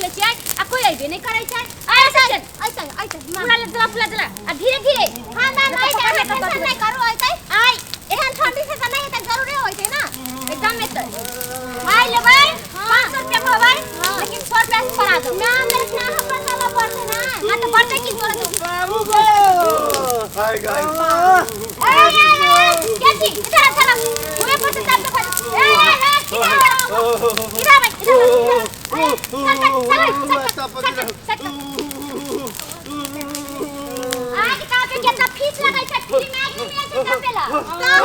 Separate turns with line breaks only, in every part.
रखले छियै आ कोई अइबे नहि करै छै। आय चल
ऐसे ऐसे।
पूरा ले जला, पूरा जला आ धीरे धीरे।
हां मैम, ऐसे अहाँ टेंशन नहि करू। ऐसे आइ एहन ठंडी से तऽ नहि हेतै, जरूरे होइ छै ना।
एकदम एतै। आइ लेबै 500 रुपया कहबै, लेकिन 100 रुपया से बढ़ा दो।
ना मेरे ना, हमर साला बढ़तै ना।
हां तऽ बढ़तै की तोरा?
बाबू गो।
Hi guys.
ए ए ए, के छी? इधर आ, चला हुए पर से ताप दे। ए ए ए, इधर आ, इधर आ, इधर आ। चल चल चल चल चल चल। आज का पे केतना फीस लगै छै? फ्री में आदमी मिलै छै तापेला? हां।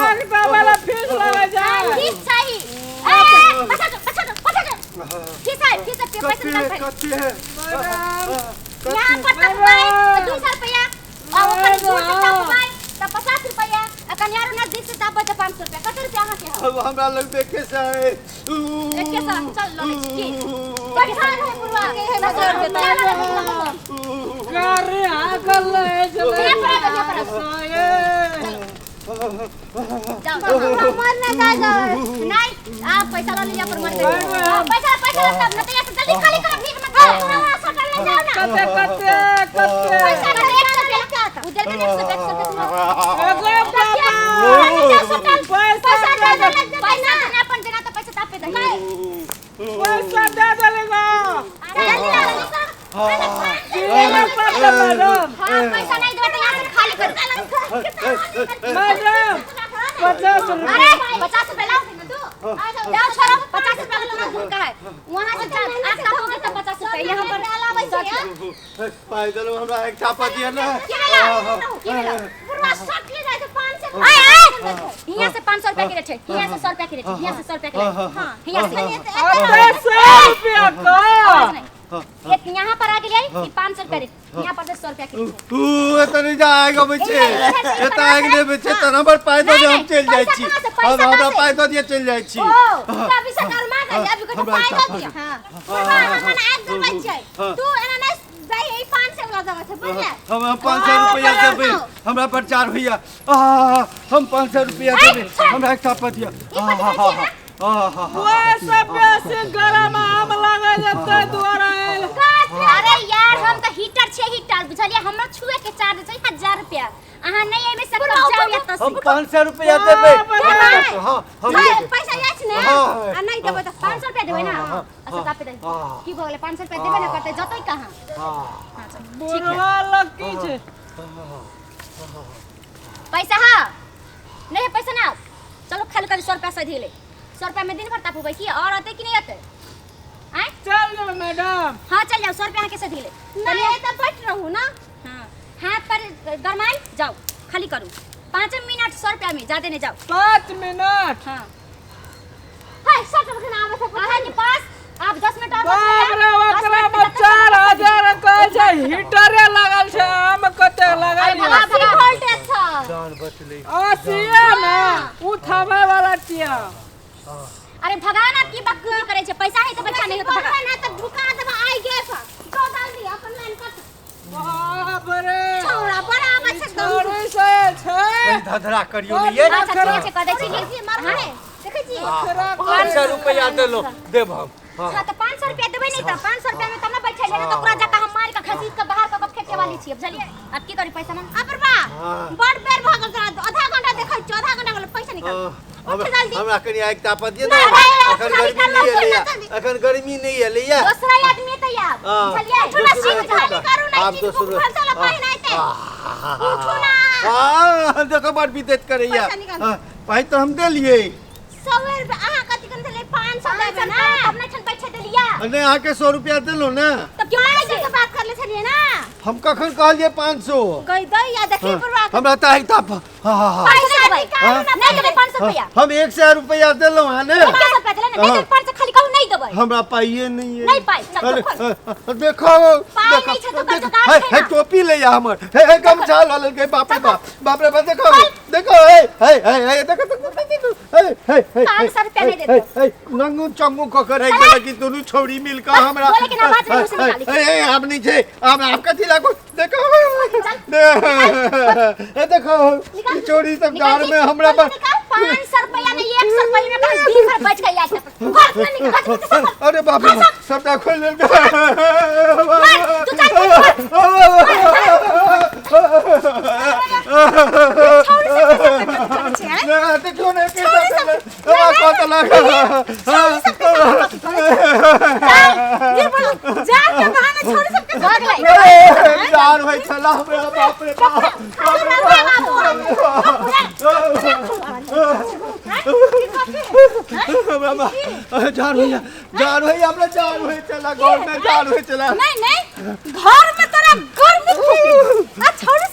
आग वाला फीस लगे छै।
फीस चाही। ए ए, बचा दो, बचा दो, बचा दो। फीस है, फीस है, पैसा निकाल।
कथी? कथी है?
मैडम।
यहाँ पर तपबै तऽ 200 रुपया आ ओकर दूर से तपबै तऽ 50 रुपया आ कन्यारो नजदीक से तपबै तऽ 500 रुपया। कते रुपया अहाँके हौ?
अब हमरा लग देखे से है।
एके सौ। चल लऽ लै छी की?
बैठल है बुढ़वा के है
चल
नजर।
गाड़ी हाकल ले चले।
यहाँ पर आबो, यहाँ पर आबो। जाओ जाओ।
मर ना जाए जाए।
नहीं, आप पैसा लो लीजिए पर मर गए। पैसा पैसा तब न तो यहाँ से जल्दी खाली करो, भीख मत करो।
पूरा वहाँ सटल ले जाओ ना।
कते कते कते?
पैसा कते? 100 रुपया उधर के, 100 रुपया, 100 रुपया।
एगो बाबा।
पैसा
पैसा दे दे।
पैसा देना अपन देना तो पैसा तापे दही।
पैसा दे देलेगा।
जल्दी ला, जल्दी करो।
जीवन पर मैडम।
हाँ, पैसा नहीं देबे तो यहाँ से खाली कर।
मैडम, 50 रुपया।
अरे 50 रुपया लाओ, जाओ छोड़ो। 50 रुपया तुम्हारा दूर का है वहाँ से। आग तापोगे तो 50 रुपया यहाँ पर।
पाइ देलहुँ हमरा, एक चापा दिया ना।
की भेला? की भेला?
बुढ़वा सट ले जाइ छै 500।
आय आय, हियाँ से 500 रुपया के छै, हियाँ से 100 रुपया के छै, हियाँ से 100 रुपया के। हां, हियाँ से।
अरे 100 रुपया का?
एक यहाँ पर आ गेलियै ई 500 रुपया रे, यहाँ पर से 100 रुपया के।
ऊ एतऽ नहि जाएगा बच्चे, एतऽ आगि नहि बच्चे। तऽ हमर पाइ दऽ दिअ, हम चलि जाइ छी। हम हमरा पाइ दऽ दिअ, चलि जाइ छी।
ओ अभी सरकार मांग है, अभी को
हमरा
पाइ
एकटा
दऽ दिअ।
हां बुढ़वा, हमन आग जरबै छै, तू एना नहि जाइ। ई 500 वाला जगह छै, बुझले?
हम 500 रुपया देबै, हमरा पर चार भैया। हम 500 रुपया देबै, हमरा एक चापा दिअ।
वैसे बेसी गरम आम लगे जेतै दुआरे आयल।
अरे यार, हम तऽ हीटर छै, हीटर बुझलियै? हमर छुए के चार्ज छै 1000 रुपया। अहाँ नहि एबै से जाउ या तऽ
हम 500 रुपया देबै। हाँ, हम देबै।
पैसा जाइ छै ने।
हाँ।
आ नहि देबै तऽ?
500 रुपया देबै ना? अच्छा, तापे दे। की भऽ गेलै? 500 रुपया देबै ना करतै, जतै कहाँ? हाँ, चल, ठीक है।
बुढ़वा लग की छै?
पैसा हाँ नहीं है, पैसा ना। चलो खाली खाली 100 रुपया सधी ले। 100 रुपया में दिन भर तापूबै की और अतै कि नहीं अतै? आँय?
चल जाओ मैडम।
हाँ, चल जाओ। 100 रुपया अहाँके सधी ले।
नहि तऽ बैठ रहू ना।
हाँ, हाथ पर गरमाई जाओ, खाली करू। 5 मिनट 100 रुपया में, ज्यादा नहीं जाओ।
5 मिनट?
हाँ।
हाय, सट के आबै छै।
अहाँके पास आप 10 मिनट और
बाप रे, ओकरा में 4000 कहै छै, हीटरे लागल छै, आम कते
अरे
लगल?
भगा भगा।
वोल्टेज छै।
जान बचलै।
80 ने उ थमे वाला छियै।
अरे भगा ना, की बकवास करे छै? पैसा है तो बच्चा, नहीं हो तो भगा।
ना तऽ ढुका देबै आइ गैस दो जल्दी अपन लाइन कट।
बाप रे।
छौड़ा बड़ा आबै छै एकदम।
छोड़ी से छै।
कनि धधरा करियौ ने ये।
अच्छा, ठीक छै, कह दै छी।
देखै छी मरबै, देखै छी।
500 रुपया देलहुँ, देब हम। हाँ।
हाँ, तऽ 500 रुपया देबै नहीं तऽ 500 रुपया में तब ना बैठे ले, तो ओकरा जाके हम मार के खसीस के बाहर कऽ के फेंके वाली छियै, बुझलियै? अब की करी पैसा में?
आ बुढ़वा,
हाँ।
बड़ बेर भऽ गेल तोरा। आधा घंटा देखै छी, आधा घंटा गेल। पैसा निकाल, उठ जल्दी।
हमरा कनि आगि तापऽ दिअ ने।
नहीं, नहीं,
अखन
खाली
गर्मी
करना
नहि एलैया।
जल्दी।
अखन गर्मी नहि एलैया।
दोसरा आदमी एतै आब।
हाँ।
बुझलियै?
थोड़ा
दोसरो
सीट खाली करू ना।
आब
चीज
दोसरो।
भूख चल पानि आइते, उठू ना।
हाँ, देखो, बड़ बिदेत करैया।
पैसा निकाल।
हाँ, पाइ तऽ हम देलियै।
100 रुपया अहाँ कथी कन देलै? 500 देबै ना।
तब नहि छन बैठे देलिया।
नहि, अहाँके 100 रुपया देलहुँ ने।
तब क्यों नहि
से बात कर ले छलियै ना।
हम कखन कहलियै 500?
गई दै या देखी बुढ़वा के।
हमरा तऽ आगि ताप। हाँ हाँ हाँ।
पैसा
निकालू ना।
नहीं देबै 500 रुपया?
हम 100 रुपया देलहुँ हँ ने।
100 रुपया देले ने? नहीं देबै 500, खाली कहू नहीं देबै।
हमरा पाइए नहीं है।
नहीं पाइ, चल,
अरे,
खोल।
देखो।
पाइ
देखो,
नहीं छै तो
देखो,
जोगाड़
हे
छै
हे
ना।
टोपी ले आ हमर, हे हे गमछा लऽ लेलकै। बाप रे बाप, बाप रे बाप, देखो देखो, हे हे हे हे, देखो देखो देखो, हे हे हे।
500 रुपया नहीं
हे
देतौ।
हे, नंगू चंगू कऽ के रहि गेल कि दुनू छौड़ी मिल कऽ हमरा।
बोले के ना आवाज नहीं, उसे निकाली।
हे हे, आब नहीं छै, आब आब कथी लागू? देखो हे, देखो ई छौड़ी सब
निकाल
जाड़ में हमरा पर।
500 रुपया नहीं, 100 रुपया में कहीं दिन भर बच गई आज तक। घर से निकाल, घर से।
बाप रे बाप, सबटा खोलि लेलकै।
तू चल, छौरी सबके साथे कथी करै छै, आँय?
नहि, देखियौ ने, के
छौरी
सब
सब-
हमरा कत लागल।
छौरी सबके साथे कथी करै छै? चल, ये बोलो, जाड़ के बहाने छौरी सबके साथे कथी करै छै, आँय?
जान होइ छला हमरा, बाप रे बाप, बाप रे बाप। जान भैया, जान भैया, हमरा जान होइ छला, घर में जान होइ छला।
नहीं नहीं, घर में तोरा गर्मी खूब आ छौरी